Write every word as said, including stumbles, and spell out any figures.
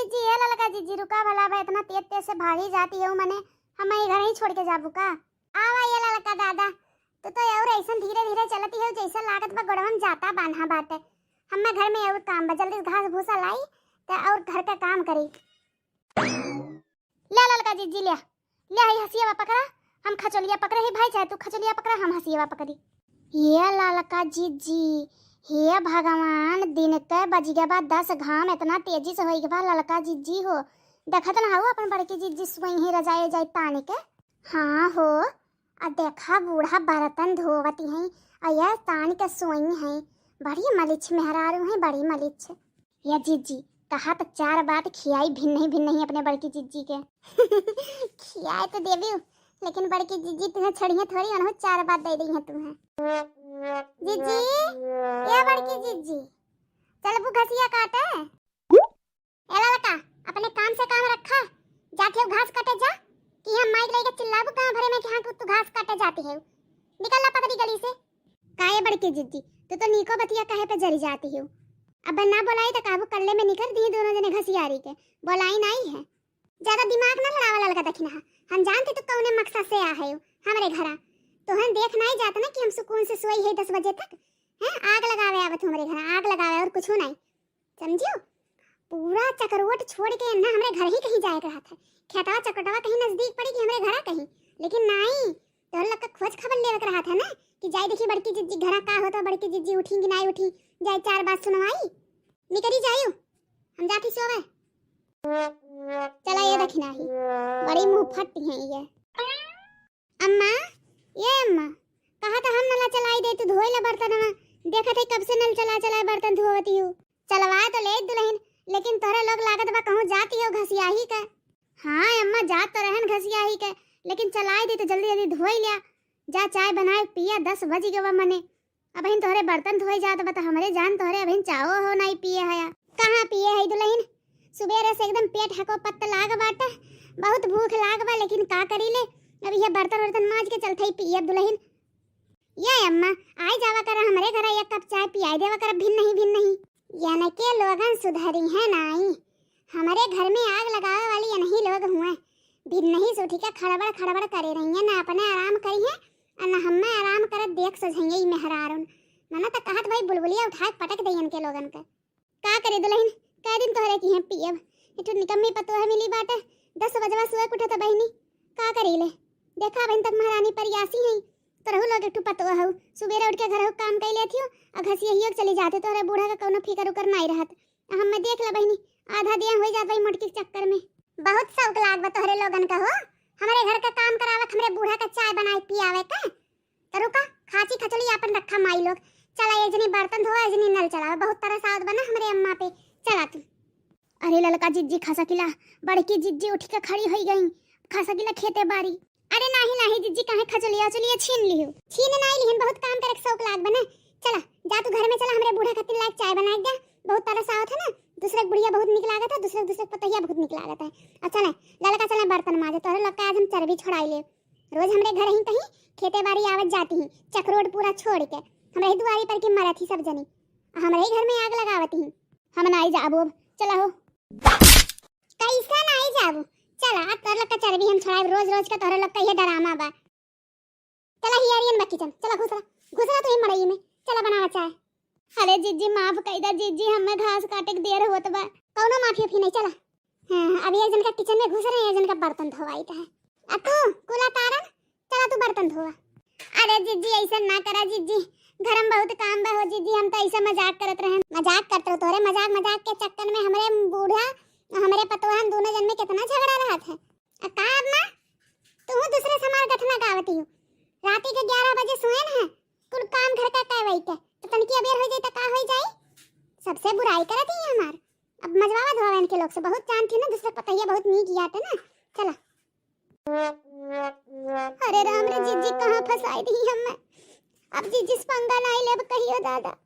जी, ए ललका जिज्जी, रुका भला बा, इतना तेज तेज से भागी जाती है, मने हम ई घर ही छोड़ के जाबू का? आवा ए ललका दादा, तू तो और ऐसन धीरे धीरे चलती है, जैसे लागत बा गोड़वा में जाता बांधा बाटे। हमें घर में और काम बा, जल्दी से घास भूसा लाई त और घर का काम करी। ले ललका जिज्जी, ले, ले, हई हसियावा पकड़ा, हम खचोलिया पकड़े ही भाई, चाहे तू खचोलिया पकड़ा, हम हसियावा पकड़ी। ये ललका जिज्जी, हे भगवान, दिन के बज गया बा दस, घाम इतना तेजी से होई गया बा ललका जिज्जी हो। देखत ना हो अपन बड़की जिज्जी सोई है रजाई जाई तान के। हाँ हो, आ देखा बूढ़ा बर्तन धोवती हैं, आ ये तान के सोई हैं। बड़ी मलिच्छ मेहरारू हैं, बड़ी मलिच्छ। या जिज्जी, कहा तो चार बात खियाई भिन्न ही भिन्न ही अपने बड़की जिज्जी के। खियाए तो देवी, लेकिन बड़की जिज्जी तुम्हें छड़िए थोड़ी, उन्हों चार बात दे दी है तुम्हें। जिज्जी, या बड़की जिज्जी, चलबू घसिया काटे? ए ललका, अपने काम से काम रखा, जाके घास काटे जा, कि हम माइक लेके चिल्लाबू गांव भरे में कि हाँ, कि तू घास काटे जाती है। निकल ला पतली गली से। काहे बड़की जिज्जी, तू तो नीको बतिया कहे पे जरी जाती हो। अब ना बोलाई तो काबू कल्ले में निकर दी दोनों जने घसियारी के, बोलाई नहीं है। ज्यादा दिमाग ना लड़ावा ललका दखिनहा, हम जानते तू कौने मकसद से आ है हमरे घरा। तोहन देख नहीं जात ना कि हम सुकून से सोई है दस बजे तक, हैं? आग लगावे आवत हमरे घरा, आग लगावे और कुछ नहीं, समझियो? पूरा चकरोट छोड़ के ना हमरे घर ही कहीं जाए के रहत है। खेतवा चकरोटवा कहीं नजदीक पड़ी कि हमरे घरा कहीं, लेकिन नहीं, तोहरे लोग का खोज खबर लेवे के रहत है ना कि जाई देखी बड़की जिज्जी घरा का होता, बड़की जिज्जी उठी कि नहीं उठी, जाई चार बात सुनवाई। निकरी जाइयो, हम जाती सोवे। चला ये दखिनही, बड़ी मुंह फट है ये। अम्मा, ये अम्मा, कहा था हम नला चलाई दे, तू धोए ला बर्तनवा। देखत है कब से नल चला चला बर्तन धोवती हूँ। चलवा तो ले दुल्हन, लेकिन तोहरे लोग लागत बा कहूँ जाती हो घसियाही का। हाँ अम्मा, जात तो रहन घसियाही का, लेकिन चलाई दे तो जल्दी जल्दी धोई लिया। जा चाय बनाए पिया, दस बज गवा मने। अबहिन तोहरे बर्तन धोए जात बा, त हमरे जान तोहरे अबहिन चाहो हो नाई पिए हया। कहाँ पिए है दुल्हन? सुबेरे से एकदम पेट हको पत्त लाग बाटे, बहुत भूख लाग बा, लेकिन का करी ले, अब यह बर्तन वर्तन माज के चलत ही पिए दुल्हन। ये अम्मा, आई जावा करा हमरे घरा, एक कप चाय पियाई देवा करा, भिन्न ही, भिन्न ही। यन के लोगन सुधरी है नाई, हमरे घर में आग लगावे वाली यनही लोग हुए। भिन्न ही से उठी के खड़बड़ खड़बड़ करे रही है, ना अपने आराम करी है, आ ना हम्मे आराम करत देख सजइये ई मेहरारून। मना त कहत भाई बुलबुलिया उठाए पटक दे इनके लोगन के। का करे दुल्हन, कै दिन तोहरे की हैं पियब। एक ठो निकम्मी पतोह मिली बाटे, दस बजवा सुबह के उठत बहिनी, का करी ले? देखा बहिन तक महारानी परियासी हैं, तोरहू लोग एक ठो पतोह हऊ, सुबेरे उठ के घर काम कई लेत हियो, आ घसियहियो के चली जाते, तोहरे बूढ़ा का कौनो फिकर उकर नाई रहत। आ हम्मे देख ले बहिनी, आधा देह होई जात बा ई मोटकी के चक्कर में। बहुत शौक लाग बा तोहरे लोगन का हो, हमरे घर का काम करावत, हमरे बूढ़ा का चाय बनाए पियावे का। त रुका, खांची खचली आपन रखा माई लोग। चला, एक जनी बर्तन धोवा, एक जनी नल चलावा। बहुत तरस आवत बा ना हमरे अम्मा पे। चला तू। अरे ललका जिज्जी खसकिला, बड़की जिज्जी उठ के खड़ी होई गई। खसकिला खेते बारी। अरे नाही, नाही जिज्जी, काहे खचलिया उचलिया छीन लिहू? छीन नाही लिहन, बहुत काम करे के शौक लाग बा ना। चला, जा तू घर में चला, हमरे बूढ़ा खातिर लायक चाय बनाए जा। बहुत तरस आवत है ना, दूसरे के बुढ़िया बहुत निक लागत है, दूसरे, दूसरे के पतोहिया बहुत निक लागत है। अब चले, ललका चले बर्तन माजे, तोहरे लोग का आज हम चर्बी छोड़ाई ले। रोज हमरे घर ही कहीं खेते बारी आवत जाती ही, चकरोट पूरा छोड़ के हमरे ही दुआरी पर की मरत ही सब जनी, आ हमरे ही घर में आग लगावत ही। हम नाई जाबो अब, चला हो। कैसे नाई जाबू? चला, अब तोहरे लोग का चर्बी हम छोड़ाई, रोज रोज का तोहरे लोग का ये डरामा बा। चला हियारियन बा किचन, चला घुसरा, घुसरा तू ही मड़ई में, चला बनावा चाय। अरे जिज्जी माफ कई दा जिज्जी, हमें घास काटे के देर होत बा। कौनो माफी उफी नहीं, चला। हाँ, अब एक जन का किचन में घुस रहे हैं, एक जन का बर्तन धोवाई का है। आ तू कुला तारन, चला तू बर्तन धोवा। अरे जिज्जी ऐसा ना करा जिज्जी, घर में बहुत काम बा हो जिज्जी, हम तो ऐसा मजाक करत रहन। मजाक करत रहो, तोहरे मजाक मजाक के चक्कर में हमरे बूढ़ा, हमरे पतोहन दोनों जन में कितना झगड़ा रहत है। आ का अम्मा, तू दूसरे से हमार गठना गावती हो। राती के ग्यारह बजे सोए न है, कुल काम घर का कई वही के, तो तनकी अबेर हो जाई तो का हो जाई? सबसे बुराई करत ही हमार। अब मजवावा धोवा इनके लोग से, बहुत जानती ना, दूसरे पतोहिया बहुत नीक जाते ना। चला। अरे राम रे जिज्जी, कहाँ फंसाई दी हमें। अब जिज्जी से पंगा नहीं लेब कहियो दादा।